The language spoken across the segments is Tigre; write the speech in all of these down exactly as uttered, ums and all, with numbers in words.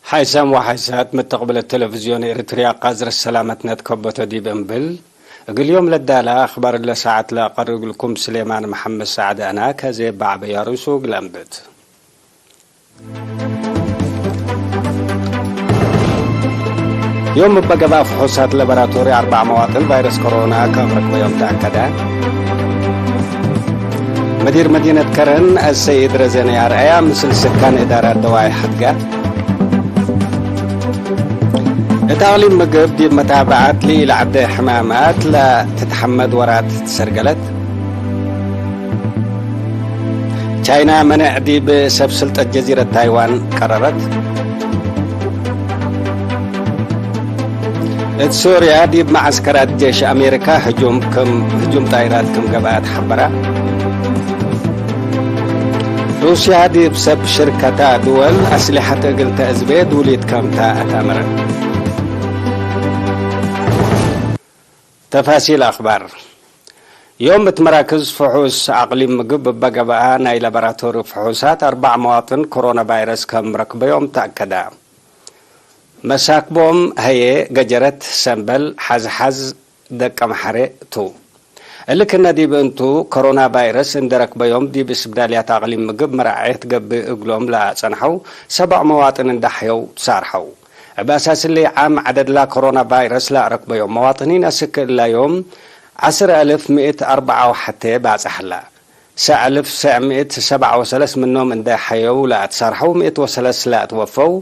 ሓይሳም ወሓይሳት መተቅብለት ቴሌቪዝዮን ኤሪትርያ፣ ቃዝር ሰላመትነ ትከበቶ ዲብ እንብል፣ እግል ዮም ለዳለ አክባር ለሰዓት ለአቀርብ እግልኩም ስሌማን መሐመድ ሰዕድ አና። ከዜ በዐበያ ርእሱ እግል አንብት። ዮም እበ ገብአ ፍሑሳት ለበራቶሪ አርበዕ መዋጥን ቫይረስ ኮሮና ከም ረክበዮም ተአከደ። መዲር መዲነት ከረን አሰይድ ረዘነ አርአያ ምስል ስካን እዳራት ደዋይ ሐድገ። እት አቅሊም ምግብ ዲብ መታብዐት ለኢለዐደ ሕማማት ለትትሐመድ ወራት ትሰርገለት። ቻይና መነዕ ዲብ ሰብ ስልጠት ጀዚረት ታይዋን ቀረረት። እት ሶርያ ዲብ መዐስከራት ጄሽ አሜሪካ ህጁም ክም፣ ህጁም ጣይራት ክም ገብአ ተሐበረ። ሩስያ ዲብ ሰብ ሽርከታ ድወል አስሊሐት እግል ተአዝቤ ዱሊት ክም ተ አትአመረ። ተፋሲል አክባር። ዮም እት መራክዝ ፍሑስ አቅሊም ምግብ እበ ገብአ ናይ ላቦራቶሪ ፍሑሳት አርበዕ መዋጥን ኮሮና ቫይረስ ከም ረክበዮም ተአከደ። መሳክቦም ሀዬ፣ ገጀረት፣ ሰምበል፣ ሐዝሐዝ፣ ደቀምሐሬ ቱ። እሊ ክነ ዲብ እንቱ፣ ኮሮና ቫይረስ እንዴ ረክበዮም ዲብ እስብዳልያት አቅሊም ምግብ መራዐየት ገብእ እግሎም ለአጸንሐው ሰብዕ መዋጥን እንዴ ሐየው ትሳርሐው። እብ አሳስ እሊ፣ ዓም ዐደድላ ኮሮና ቫይረስ ለአረክበዮም መዋጥኒን አስክ እላ ዮም ዐስር አልፍ ምእት አርበዓ ወሐቴ ባጽሕ ህለ። ሰዕ አልፍ ሰዕ ምእት ሰብዓ ወሰለስ ምኖም እንዴ ሐየው ለአትሳርሐው፣ ምእት ወሰለስ ለአትወፈው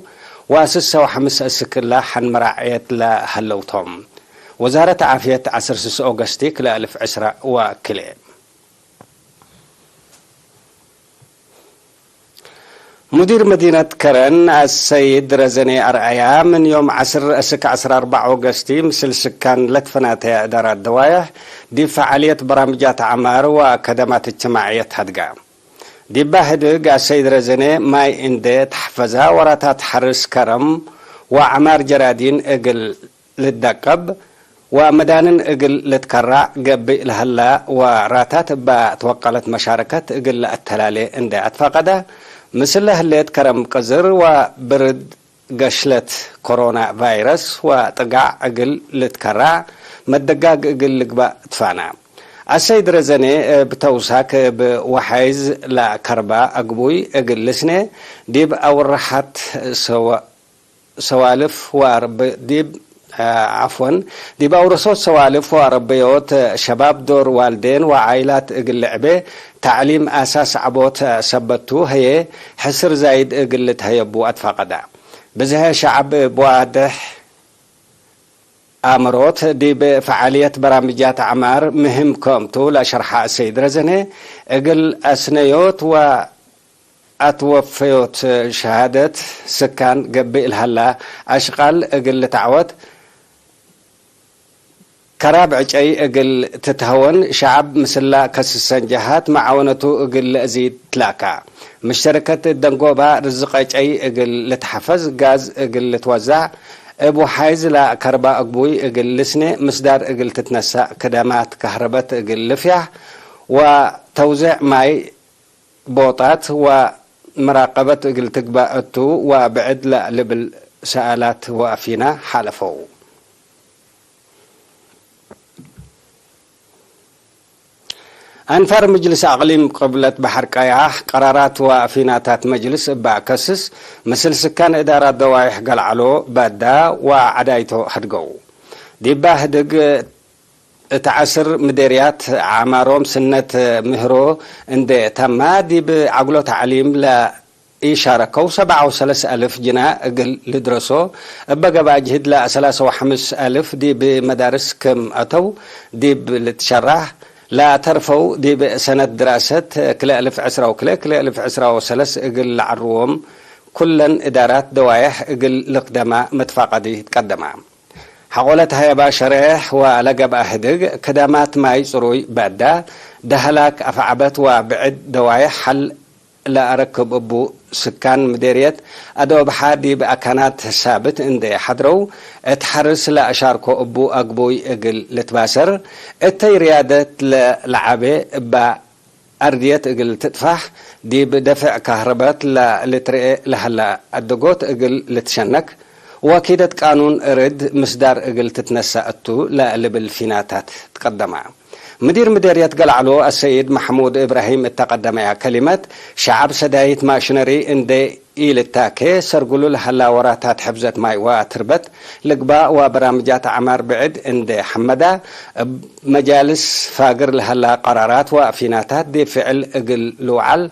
ወስሰ ወሐምስ አስክ እላ ሐን መራዕየት ለሀለው ቶም። ወዛረት ዓፍየት ዐስር ስስ ኦገስቲ ክልኤ አልፍ ዕስራ ወክልኤ። ሙዲር መዲነት ከረን አሰይድ ረዘኔ አርአያ፣ ምን ዮም ዐስር እስክ ዐስር አርበዕ ኦገስቲ ምስል ስካን ለትፈናተየ እዳራት ደዋየሕ ዲብ ፈዓልየት በራምጃት ዐማር ወከደማት እጅትማዕየት ሀድጋ። ዲባ ህድግ አሰይድ ረዘኔ ማይ እንዴ ተሐፈዛ ወራታት ሐርስ ከረም ወዐማር ጀራዲን እግል ልደቀብ ወመዳንን እግል ልትከራዕ ገብእ ለሀላ ወራታት እበ ትወቀለት መሻረከት እግል ለአተላሌ እንዴ አትፈቀደ፣ ምስለ ህሌት ከረም ቅዝር ወብርድ ገሽለት ኮሮና ቫይረስ ወጥጋዕ እግል ልትከራዕ መደጋግ እግል ልግባእ ትፋና። አሰይድ ረዘኔ እብ ተውሳክ እብ ወሓይዝ ለከርባ አግቡይ እግል ልስኔ ዲብ አውረሐት ሰወ ሰዋልፍ ወአርብ ዲብ፣ ዐፍወን፣ ዲብ አውረሶት ሰዋልፍ ወአረበዮት ሸባብ ዶር ዋልዴን ወዓይላት እግል ልዕቤ ተዕሊም አሳስ ዐቦት ሰበት ቱ፣ ህዬ ሕስር ዛይድ እግል ልትሀየቡ አትፋቀዳ። ብዝሐ ሸዐብ እብ ዋድሕ አምሮት ዲብ ፈዓልየት በራምጃት ዐማር ምህም ክምቱ ለሸርሐ አሰይድ ረዘነ፣ እግል አስነዮት ወ አትወፈዮት ሸሃደት ስካን ገብእ ለሀላ አሽቃል እግል ልትዐወት፣ ከራብ ዕጨይ እግል ትትሀወን፣ ሸዐብ ምስላ ከስሰን ጀሃት መዓወነቱ እግል ለአዚድ ትላካ። ምሽተረከት እት ደንጎባ ርዝቀ ጨይ እግል ልትሐፈዝ፣ ጋዝ እግል ልትወዛዕ፣ እብ ወሓይዝ ለከርባ አግቡይ እግል ልስኔ፣ ምስዳር እግል ትትነሳእ፣ ክደማት ከህረበት እግል ልፍያሕ ወተውዜዕ ማይ ቦጣት ወመራቀበት እግል ትግባእ እቱ ወብዕድ ለልብል ሰኣላት ወአፊና ሓለፈው። አንፋር ምጅልስ አቅሊም ቅብለት በሐር ቀያሕ፣ ቀራራት ወአፊናታት መጅልስ እበ አከስስ፣ ምስል ስካን እዳራት ደዋይሕ ገልዐሎ፣ ባዳ ወዐዳይቶ ሀድገው። ዲባ ህድግ እት ዐስር ምዴርያት ዐማሮም ስነት ምህሮ እንዴ ተማ፣ ዲብ ዐግሎ ተዕሊም ለኢሻረከው ሰብዓ ወሰለስ አልፍ ጅና እግል ልድረሶ፣ እበ ገብአ ጅህድ ለሰላሰ ወሐምስ አልፍ ዲብ መዳርስ ክም አተው ዲብ ልትሸራሕ፣ ለአተርፈው ዲብ ሰነት ድራሰት ክልኤ አልፍ ዕስራ ወክልኤ፣ ክልኤ አልፍ ዕስራ ወሰለስ እግል ለዐርዎም ኩለን እዳራት ደዋየሕ እግል ልክደማ መትፋቀዲ ትቀደማ። ሐቆለት ሀየባ ሸሬሕ ወለገብአ ህድግ፣ ክደማት ማይ ጽሩይ፣ ባዳ፣ ደሀላክ፣ አፍዐበት ወብዕድ ደዋይሕ ሐል ለአረክብ እቡ፣ ስካን ምዴርየት አዶብሐ ዲብ አካናት ሳብት እንዴ ሐድረው፣ እት ሐርስ ለአሻርኮ እቡ አግቡይ እግል ልትባሰር፣ እተይ ርያደት ለለዓቤ እባ አርድየት እግል ትጥፋሕ፣ ዲብ ደፍዕ ካህረበት ለልትርኤ ለሀላ አደጎት እግል ልትሸነክ፣ ወኪደት ቃኑን እርድ ምስዳር እግል ትትነሰእ እቱ ለልብል ፊናታት ትቀደመ። ምዲር ምዴርየት ገልዐሎ አሰይድ መሕሙድ እብራሂም እተ ቀደመያ ከሊመት፣ ሸዐብ ሰዳይት ማሽነሪ እንዴ ኢልታኬ፣ ሰርጉሉ ለሀላ ወራታት ሕፍዘት ማይ ወትርበት ልግባእ ወበራምጃት አዕማር ብዕድ እንዴ ሐመዳ፣ እብ መጃልስ ፋግር ለሀላ ቀራራት ወፊናታት ዲብ ፍዕል እግል ልውዓል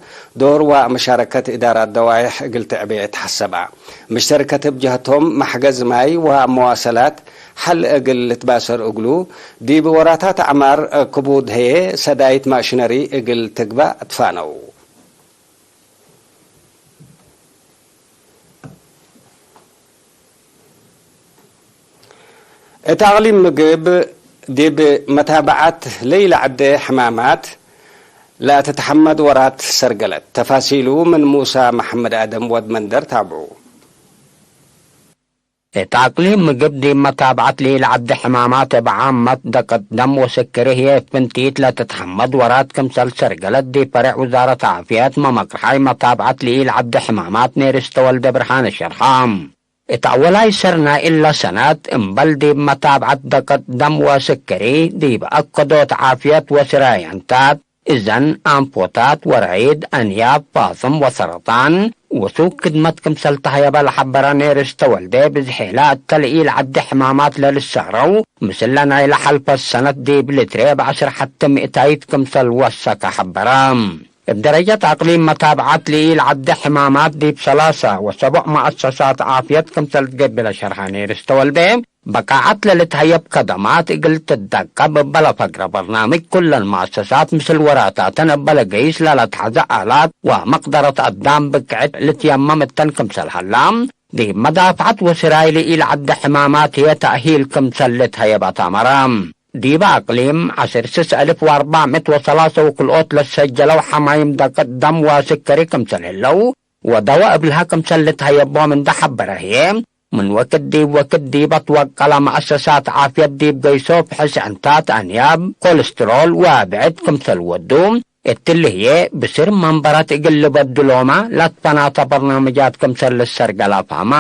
ዶር ወመሻረከት እዳራት ደዋይሕ እግል ትዕቤ ተሐሰባ። ምሽተርከት እብ ጀህቶም፣ መሕገዝ ማይ ወመዋሰላት ሐል እግል ልትባሰር እግሉ፣ ዲብ ወራታት አዕማር ክቡድ ህዬ ሰዳይት ማሽነሪ እግል ትግባእ ትፋነው። እት አቅሊም ምግብ ዲብ መታብዐት ለኢለዐዴ ሕማማት ለትትሐመድ ወራት ሰርገለት። ተፋሲሉ ምን ሙሳ መሐመድ አደም ወድ መንደር ታብዑ። እት አቅሊም ምግብ ዲብ መታብዐት ለኢለዐዴ ሕማማት እብ ዓመት ደቀት ደም ወስክሪ ህዬ እት ፍንቲት ለትትሐመድ ወራት ክምሰል ሰርገለት ዲብ ፈሬዕ ውዛረት ዓፍየት መመቅርሓይ መታብዐት ለኢለዐዴ ሕማማት ኔርስ ተወልደ ብርሃነ ሸርሐ። እት አወላይ ሰር ናይ እለ ሰነት፣ እምበል ዲብ መታብዐት ደቀት ደም ወስክሪ፣ ዲብ አከዶት ዓፍየት ወስራየንታት፣ እዘን፣ አንፖታት፣ ወራይድ፣ አንያብ፣ ፋጽም ወሰረጣን፣ ወሱክ ክድመት ክምሰል ተህየበ ለሐበረ ኔርስ ተወልደ፣ ብዝሔላ እተ ለኢለዐዴ ሕማማት ለልሳረው፣ ምስለ ናይለ ሐልፈት ሰነት ዲብ ልትሬ ብዐስር ሐቲ ምእታይት ክምሰል ወሰከ ሐበረ። እብ ደረጀት አቅሊም መታብዐት ለኢለዐዴ ሕማማት ዲብ ሰላሰ ወሰቦዕ መአሰሳት ዓፍየት ክምሰል ትገብእ ለሸርሐ ኔርስ ተወልደ፣ በቃዐት ለልትሀየብ ከደማት እግል ትደቀብ እበ ለፈግረ በርናምጅ፣ ኩለን መአሰሳት ምስል ወራታተን እበ ለገይስ ለለትሐዘ አላት ወመቅደረት አዳም ብቅዕት ልትየመም እተን ክምሰል ሀላ፣ ዲብ መዳፍዐት ወስራይ ለኢለዐዴ ሕማማት ህዬ ተእሂል ክምሰል ልትሀየብ አትአመረ። ዲበ አቅሊም ዐስር ስስ አልፍ ወአርበዕ ምእት ወሰላሰ ወክልኦት ለሰጀለው ሐማይም ደቀት ደም ወስከሪ ክምሰል ህለው፣ ወደወ እብልሀ ክምሰል ልትሀየቦም እንደ ሐበረ ህዬ፣ ምን ወክድ ዲብ ወክድ ዲበ ትወቀለ መአሰሳት ዓፍየት ዲብ ገይሶ ፍሕሽ ዕንታት፣ አንያብ፣ ኮልስትሮል ወብዕድ ክምሰል ወዱ፣ እትሊ ህዬ ብስር መንበረት እግል ልበድሎመ ለትፈናተ በርናምጃት ክምሰል ልሰርገለ ፋመ።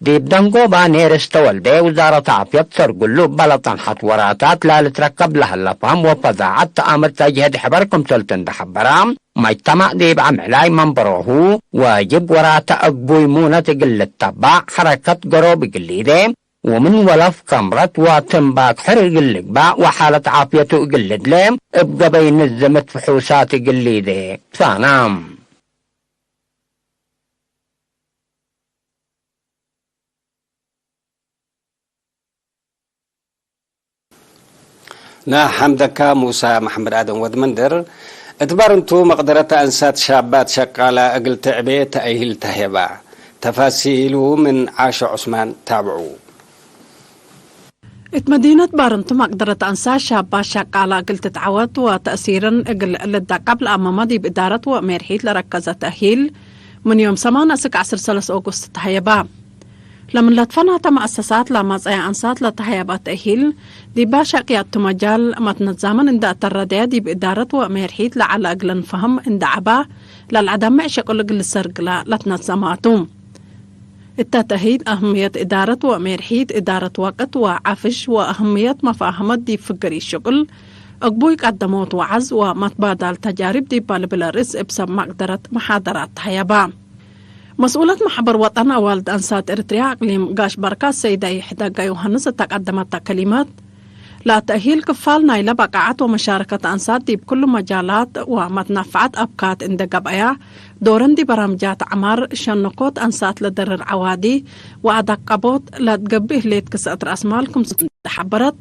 ዲብ ደንጎባ ኔርስ ተወልደ፣ ውዛረት ዓፍየት ሰርጉሉ እበ ለጠንሐት ወራታት ለልትረከብ ለሀለ ፈሀም ወፈዛዐት ተአምር ተጅህድ ሕበር ክምሰልቱ እንደ ሐበረ፣ መጅተማዕ ዲብ አምዕላይ መንበሮሁ፣ ወጅብ ወራተ አግቡይ ሙነት እግል ልተባዕ፣ ሐረከት ገሮብ እግል ሊዴ፣ ወምን ወለፍ ከምረት ወትንባክ ሕር እግል ልግባእ ወሓለት ዓፍየቱ እግል ልድሌ፣ እብ ገበይ ንዝምት ፍሑሳት እግል ሊዴ ትፋና። ነሐምደካ ሙሳ መሐመድ አደም ወድ መንደር። እት ባርንቱ መቅደረት አንሳት ሻባት ሸቃላ እግል ትዕቤ ተአሂል ተሄባ። ተፋሲሉ ምን ዓሾ ዑስማን ታብዑ። እት መዲነት ባርንቱ መቅደረት አንሳት ሻባት ሸቃላ እግል ትትዐወት ወተእሲርን እግል ልደቀብ ለአመመ ዲብ እዳረት ወሜርሒት ለረከዘ ተእሂል ምን ዮም ሰማን እስክ ዐስር ሰለስ ኦጎስት ተሀየባ። ለምን ለትፈናተ መአሰሳት ለመጽአየ አንሳት ለተሀየበ ተእሂል፣ ዲብ አሸቅያቱ መጃል መትነዛመን እንደ አተረደየ፣ ዲብ እዳረት ወሜርሒት ለዐለ እግለን ፈህም እንደ ዐባ፣ ለልአዳምዕ ሸቅል እግል ልሰርግላ ለትነዘመ ቱ። እተ ተእሂል አህምየት እዳረት ወሜርሒት፣ እዳረት ወቅት ወዐፍሽ ወአህምየት መፋህመት ዲብ ፍግር ሽቅል፣ እግቡይ ቀደሞት ወዐዝ ወመትባዳል ተጃሪብ ዲብ ልብል ርእስ እብ ሰብ መቅደረት መሓደራት ተሀየባ። መስኡለት መሕበር ወጠን አዋልድ አንሳት ኤረትርያ አቅሊም ጋሽ በርካ ሰይዳይ ሕደጋ ዮሐንስ እተ ቀደመተ ከሊመት፣ ለተእሂል ክፋል ናይለ በቃዐት ወመሻረከት አንሳት ዲብ ክሉ መጃላት ወመትነፈዐት አብካት እንደ ገብአያ፣ ዶረን ዲብ በራምጃት ዐማር ሸነኮት አንሳት ለደርር ዐዋዲ ወአዳቀቦት ለትገብእ ህሌት ክሰአት ረአስማል ክምሰል እንደ ሐበረት፣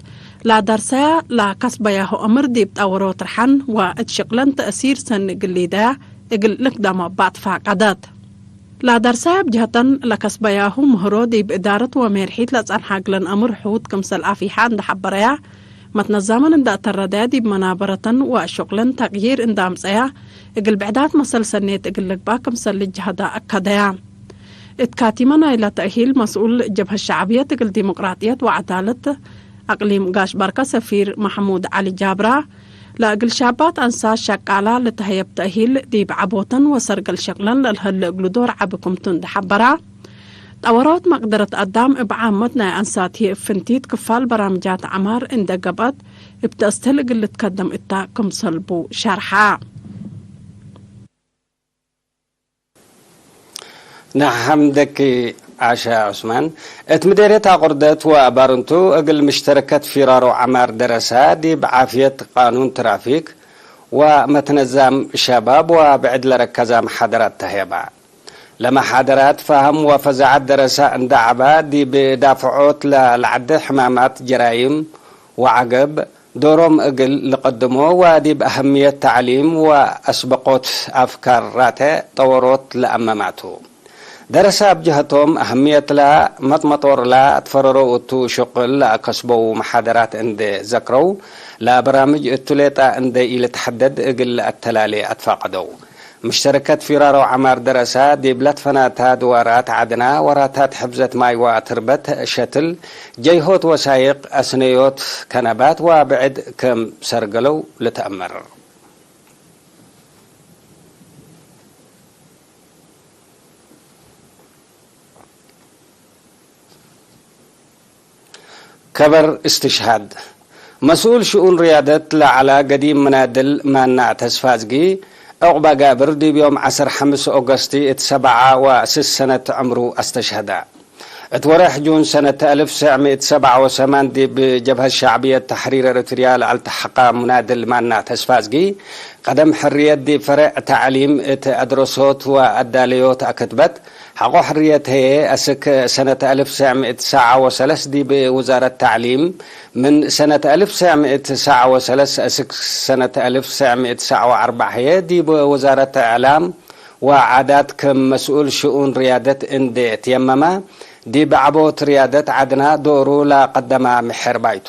ለደርሰያ ለከስበያሁ አምር ዲብ ጠወሮት ርሐን ወእት ሽቅለን ተእሲር ሰኒ እግል ሊደያ እግል ልክደመ ባትፋቀደት። ለደርሰያ እብ ጀህተን ለከስበያሁ ምህሮ ዲብ እዳረት ወሜርሒት ለጸንሐ እግለን አምር ሕዉት ክምሰል አፊሓ እንደ ሐበረያ፣ መትነዛመን እንደ አተረደያ ዲብ መናበረተን ወሹቅለን ተቅዪር እንደ አምጸያ፣ እግል ብዕዳት መሰል ሰኔት እግል ልግባእ ክምሰል ልጅሀዳ አከደያ። እት ካቲመ ናይለ ተእሂል መስኡል ጀብሀት ሸዕብየት እግል ዲሞቅራጥየት ወዐዳለት አቅሊም ጋሽ ባርካ ሰፊር መሐሙድ ዐሊ ጃብራ፣ ለእግል ሻባት አንሳት ሸቃላ ለተሀየብ ተእሂል፣ ዲብ ዐቦተን ወሰርገል ሸቅለን ለልሀለ እግሉ ዶር ዐቢ ክምቱ እንዴ ሐበራ፣ ጠወሮት መቅደረት አዳም እብ ዓመት ናይ አንሳት ህዬ እብ ፍንቲት ክፋል በራምጃት ዐማር እንዴ ገብአት፣ እብ ተአስትህል እግል ልትከደም እታ ክምሰልቡ ሸርሐ። ነሐምደኪ ዓሻ ዑስማን። እት ምዴርየት አቁርደት ወባርንቱ፣ እግል ምሽተረከት ፊራሮ ዐማር ደረሳ፣ ዲብ ዓፍየት ቃኑን ትራፊክ ወመትነዛም ሸባብ ወብዕድ ለረከዛ መሓደራት ተህየባ። ለመሓደራት ፋህም ወፈዛዐት ደረሳ እንደ ዐባ፣ ዲብ ዳፍዖት ለለዐደ ሕማማት ጀራይም ወዐገብ፣ ዶሮም እግል ልቀድሞ ወዲብ አህምየት ተዕሊም ወአስበቆት አፍካር ራቴዕ ጠወሮት ለአመማቱ። ደረሰ እብ ጀሀቶም፣ አህምየትላ መጥመጦርላ ትፈረረው እቱ ሽቅል ለአከስበው መሓደራት እንዴ ዘክረው፣ ለበራምጅ እቱ ሌጣ እንዴ ኢልትሐደድ እግል ለአተላሌ አትፋቀደው። ምሽተረከት ፊራሮ ዐማር ደረሳ፣ ዲብ ለትፈናታ ድዋራት ዐድና፣ ወራታት ሕፍዘት ማይ ወትርበት ሸትል፣ ጀይሆት ወሳይቅ፣ አስነዮት ከነባት ወብዕድ ክም ሰርገለው ልትአመር። ከበር እስትሽሃድ። መስኡል ሽኡን ርያደት ለዐላ ገዲም መናድል ማናዕ ተስፋዝጊ ዑቅባ ጋብር ዲብ ዮም ዐስር ሐምስ ኦገስቲ እት ሰብዓ ወስስ ሰነት ዕምሩ አስተሽሀደ። እት ወሬሕ ጁን ሰነት አልፍ ሰዕ ምእት ሰብዓ ወሰማን ዲብ ጀብሀት ሸዕብየት ተሕሪር ኤረትርያ ለአልተሐቀ ሙናድል ማናዕ ተስፋዝጊ፣ ቀደም ሕርየት ዲብ ፈሬዕ ተዕሊም እት አድረሶት ወአዳለዮት አክትበት፣ ሐቆ ሕርየት ህዬ አስክ ሰነት አልፍ ሰዕ ምእት ሰዓ ወሰለስ ዲብ ውዛረት ተዕሊም፣ ምን ሰነት አልፍ ሰዕ ምእት ሰዓ ወሰለስ አስክ ሰነት አልፍ ሰዕ ምእት ሰዓ ወአርበዕ ህዬ ዲብ ውዛረት እዕላም ወዓዳት ክም መስኡል ሽኡን ርያደት እንዴ ትየመመ፣ ዲብ ዐቦት ርያደት ዐድና ዶሩ ለቀደማ ምሕር ባይቱ።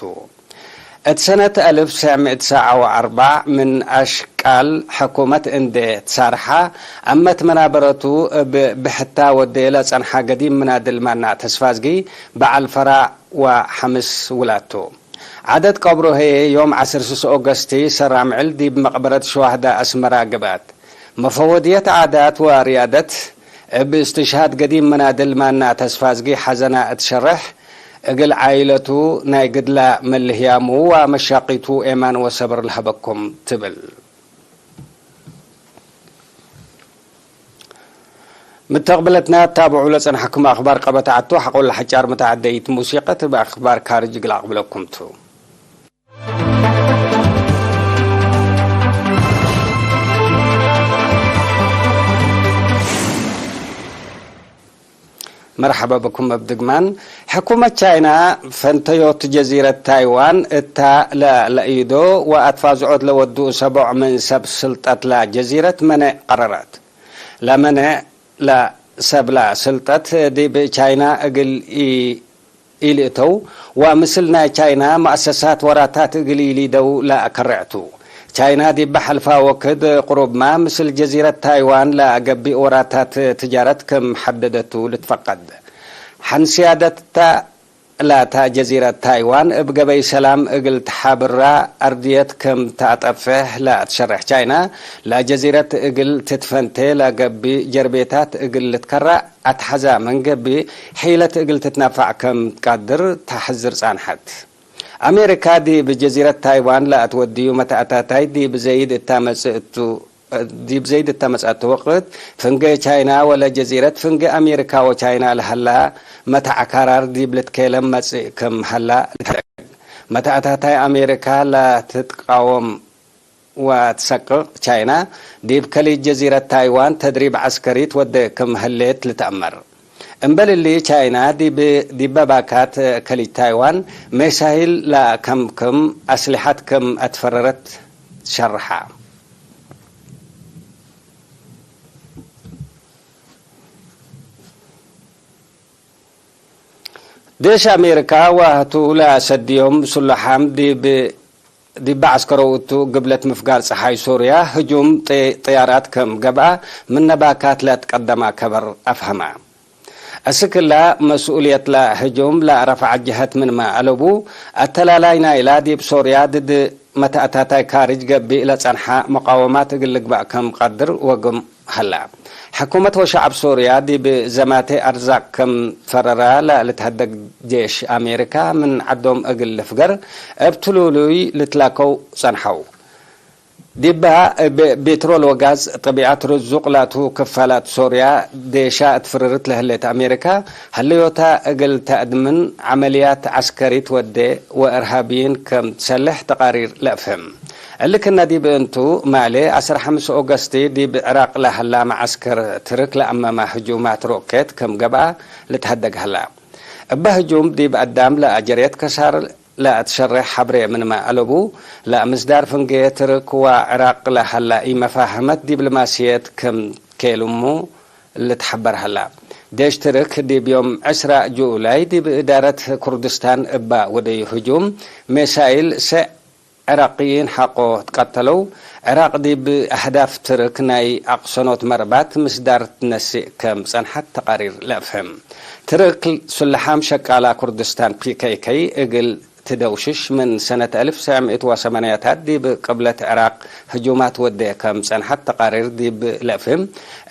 እት ሰነት አልፍ ሰዕ ምእት ሰዓ ወአርበዕ ምን አሽቃል ሕኩመት እንዴ ትሳርሐ፣ አመት መናበረቱ እብ ብሕታ ወዴ ለጸንሐ ገዲም ምናድል ማናዕ ተስፋዝጊ በዐል ፈራዕ ወሐምስ ውላድ ቱ። ዐደት ቀብሩ ህዬ ዮም ዐስር ስስ ኦገስቲ ሰራምዕል ዲብ መቅበረት ሸዋህዳ አስመራ ግብአት። መፈወድየት ዓዳት ወርያደት፣ እብ እስትሽሃድ ገዲም መናድል ማናዕ ተስፋዝጊ ሐዘና እት ሸርሕ፣ እግል ዓኢለቱ ናይ ግድላ መልህያሙ ወመሻቂቱ ኤማን ወሰብር ለሀበኩም ትብል። ምተቅብለትና ትታብዑ ለጸንሐኩም አክባር ቀበት ዐቱ፣ ሐቆለ ሐጫር መተዓደይት ሙሲቀት እብ አክባር ካርጅ እግል አቅብለኩም ቱ። መርሐበ ብኩም እብ ድግማን። ሕኩመት ቻይና ፈንተዮት ጀዚረት ታይዋን እታ ለለኢዶ ወአትፋዝዖት ለወዱ ሰቦዕ ምን ሰብ ስልጠት ለጀዚረት መኔዕ ቀረረት። ለመኔዕ ለሰብላ ስልጠት ዲብ ቻይና እግል ኢ-፣ ኢልእተው ወምስል ናይ ቻይና መአሰሳት ወራታት እግል ኢሊደው ለአከርዕ ቱ። ቻይና ዲብ ሐልፋ ወክድ ቅሩብመ ምስል ጀዚረት ታይዋን ለገብእ ወራታት ትጃረት ክም ሐደደቱ ልትፈቀድ። ሐንስያደት ተ-፣ ላታ ጀዚረት ታይዋን እብ ገበይ ሰላም እግል ተሓብራ አርድየት ክም ተአጠፍሕ ለአትሸርሕ ቻይና፣ ለጀዚረት እግል ትትፈንቴ ለገብእ ጀርቤታት እግል ልትከረዕ አትሐዛ ምን ገብእ፣ ሒለት እግል ትትነፈዕ ክም ትቀድር ተሐዝር ጻንሐት። አሜሪካ ዲብ ጀዚረት ታይዋን ለአትወድዩ መተአታታይ ዲብ ዘይድ እታ መጽእ እቱ፣ ዲብ ዘይድ እተ መጽአት ወቅት፣ ፍንጌ ቻይና ወለ ጀዚረት ፍንጌ አሜሪካ ወቻይና ለሀላ መተዐካራር ዲብ ልትኬለም መጽእ ክም ሀላ ልትሐረግ። መተአታታይ አሜሪካ ለትትቃወም ወትሰቅቅ ቻይና፣ ዲብ ከሊጅ ጀዚረት ታይዋን ተድሪብ ዐስከሪት ወደ ክም ህሌት ልትአመር። እምበል እሊ፣ ቻይና ዲብ፣ ዲበ ባካት ከሊጅ ታይዋን ሜሳይል ለከምክም አስሊሐት ክም አትፈረረት ሸርሐ። ዴሽ አሜሪካ ወህቱ ለሰድዮም ስሉሓም ዲብ፣ ዲብ ዐስከረው እቱ ግብለት ምፍጋር ጸሓይ ሶርያ ህጁም ጥ-፣ ጥያራት ከም ገብአ ምነ ባካት ለትቀደመ ከበር አፍሀመ። እስክላ መስኡልየትለ ህጁም ለረፍዐ ጀሀት ምንመ አለቡ፣ አተላላይ ናይላ ዲብ ሶርያ ድድ መተአታታይ ካርጅ ገብእ ለጸንሐ መቃወማት እግል ልግባእ ከም ቀድር ወግም ሀላ። ሕኩመት ወሸዐብ ሶርያ ዲብ ዘማቴ አርዛቅ ከም ፈረራ ለልትሀደግ ጄሽ አሜሪካ ምን ዐዶም እግል ልፍገር እብ ትሉሉይ ልትላከው ጸንሐው። ዲባ እብ ቤትሮል ወጋዝ ጥቢዐት ርዙቅ ላቱ ክፋላት ሶርያ ዴሻ እት ፍርርት ለህሌት አሜሪካ፣ ሀለዮታ እግል ተአድምን ዐመልያት ዐስከሪት ወዴ ወእርሃብይን ከም ትሰልሕ ተቃሪር ለአፍህም። እሊ ክነ ዲብ እንቱ፣ ማሌ ዐስር ሐምስ ኦገስቲ ዲብ ዕራቅ ለሀላ መዐስከር ትርክ ለአመመ ህጁማት ሮኬት ከም ገብአ ልትሀደግ ሀላ። እበ ህጁም ዲብ አዳም ለአጀሬት ከሳር ለአትሸሬሕ ሐብሬ ምንመ አለቡ፣ ለምስዳር ፍንጌ ትርክ ወዕራቅ ለሀላ ኢመፋህመት ዲብልማስየት ክም ኬልሙ ልትሐበር ሀላ። ዴሽ ትርክ ዲብ ዮም ዕስራ ጁላይ ዲብ እዳረት ኩርድስታን እባ ወደዩ ህጁም ሜሳይል ሰዕ ዕራቅይን ሐቆ ትቀተለው። ዕራቅ ዲብ አህዳፍ ትርክ ናይ አቅሰኖት መርባት ምስዳር ትነስእ ከም ጸንሐት ተቃሪር ለአፍህም። ትርክ ሱልሓም ሸቃላ ኩርድስታን ፒ ኬ ኬ እግል ትደውሽሽ ምን ሰነት አልፍ ወትሰዕ ምእት ወሰማንያታት ዲብ ቅብለት ዕራቅ ህጁማት ወዴ ከም ጸንሐት ተቃሪር ዲብ ለአፍህም።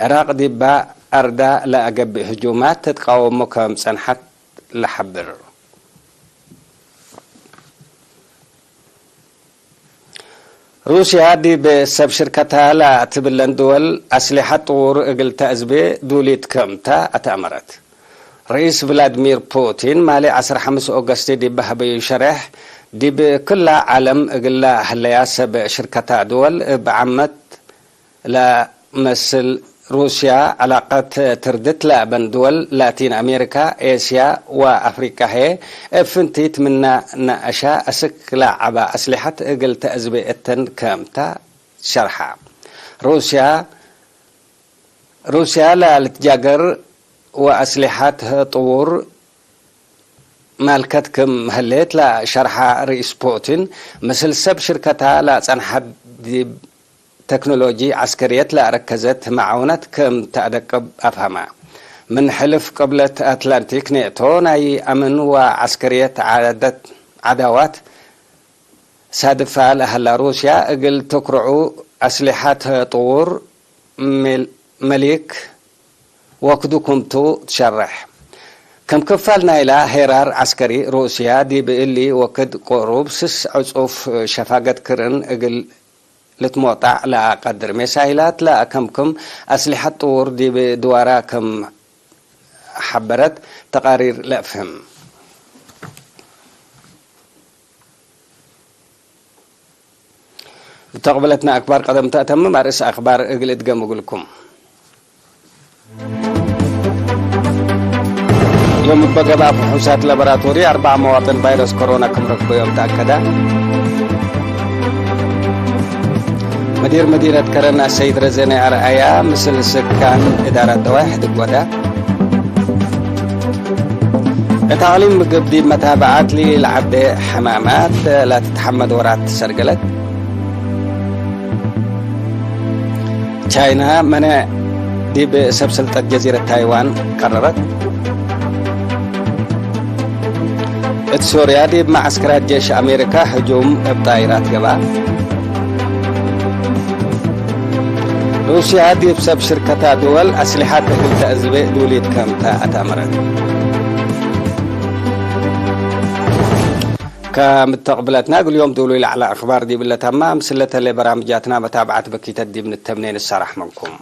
ዕራቅ ዲባ አርዳ ለአገብእ ህጁማት ትትቃወሙ ከም ጸንሐት ለሐብር። ሩስያ ዲብ ሰብ ሽርከታ ለትብለን ድወል አስሊሐት ጥዉር እግል ተአዝቤ ዱሊት ክምታ አትአመረት። ርኢስ ቭላድሚር ፑቲን ማሌ ዐስር ሐምስ ኦገስት ዲብ ሀበዩ ሸሬሕ፣ ዲብ ክላ ዐለም እግለ ሀለያ ሰብ ሽርከታ ድወል እብ ዓመት ለመስል ሩስያ፣ ዕላቀት ትርድት ለአበን ድወል ላቲን አሜሪካ፣ ኤስያ ወአፍሪቃ ህዬ፣ እብ ፍንቲት ምና ነአሻ አስክ ለዐበ አስሊሐት እግል ተአዝቤ እተን ክምታ ሸርሐ። ሩስያ፣ ሩስያ ለልትጃገር ወአስሊሐት ጥዉር ማልከት ክም ህሌት ለሸርሐ ርኢስ ፑቲን፣ ምስል ሰብ ሽርከታ ለጸንሐት ዲብ ተክኖሎጂ ዐስከርየት ለአረከዘት መዓውነት ክም ተአደቅብ አፍሀመ። ምን ሕልፍ ቅብለት አትላንቲክ ኔቶ ናይ አምን ወዐስከርየት ዐደት ዐዳዋት ሳድፋ ለሀላ ሩስያ እግል ትክርዑ አስሊሐት ጥዉር ሜል-፣ መሊክ ወክዱ ክምቱ ትሸሬሕ። ክም ክፋል ናይላ ሄራር ዐስከሪ፣ ሩስያ ዲብ እሊ ወክድ ቅሩብ ስስ ዕጹፍ ሸፋገት ክርን እግል ልትሞጣዕ ለአቀድር ሜሳይላት ለአከምክም አስሊሐት ጥዉር ዲብ ድዋራ ክም ሐበረት ተቃሪር ለአፍህም። እብ ተቅብለትና አክባር ቀደም ተአተምም፣ አርእስ አክባር እግል እድገም እግልኩም። ዮም እበ ገብአ ፍሑሳት ላቦራቶሪ አርበዕ መዋጥን ቫይረስ ኮሮና ክም ረክበዮም ተአከደ። መዲር መዲነት ከረን አሰይድ ረዘነ አርአያ ምስል ስካን እዳረት ደዋይ ሕድግ ወደ። እት አቅሊም ምግብ ዲብ መታብዐት ለኢለዐቤ ሕማማት ለትትሐመድ ወራት ሰርገለት። ቻይና መነ ዲብ ሰብ ስልጠት ጀዚረት ታይዋን ቀረረት። እት ሶርያ ዲብ መዐስከራት ጄሽ አሜሪካ ህጁም እብ ጣይራት ገብአ። ሩስያ ዲብ ሰብ ሽርከታ ድወል አስሊሐት እግል ተአዝቤ ዱሊት ክምተ አትአመረት። ከምተቅብለትና እግል ዮም ዱሉይ ለዐለ አክባር ዲብለ ተማም፣ ስለተሌ በራምጃትና መታብዐት በኪተት ዲብ ንተምኔ ንሰራሕ መንኩም።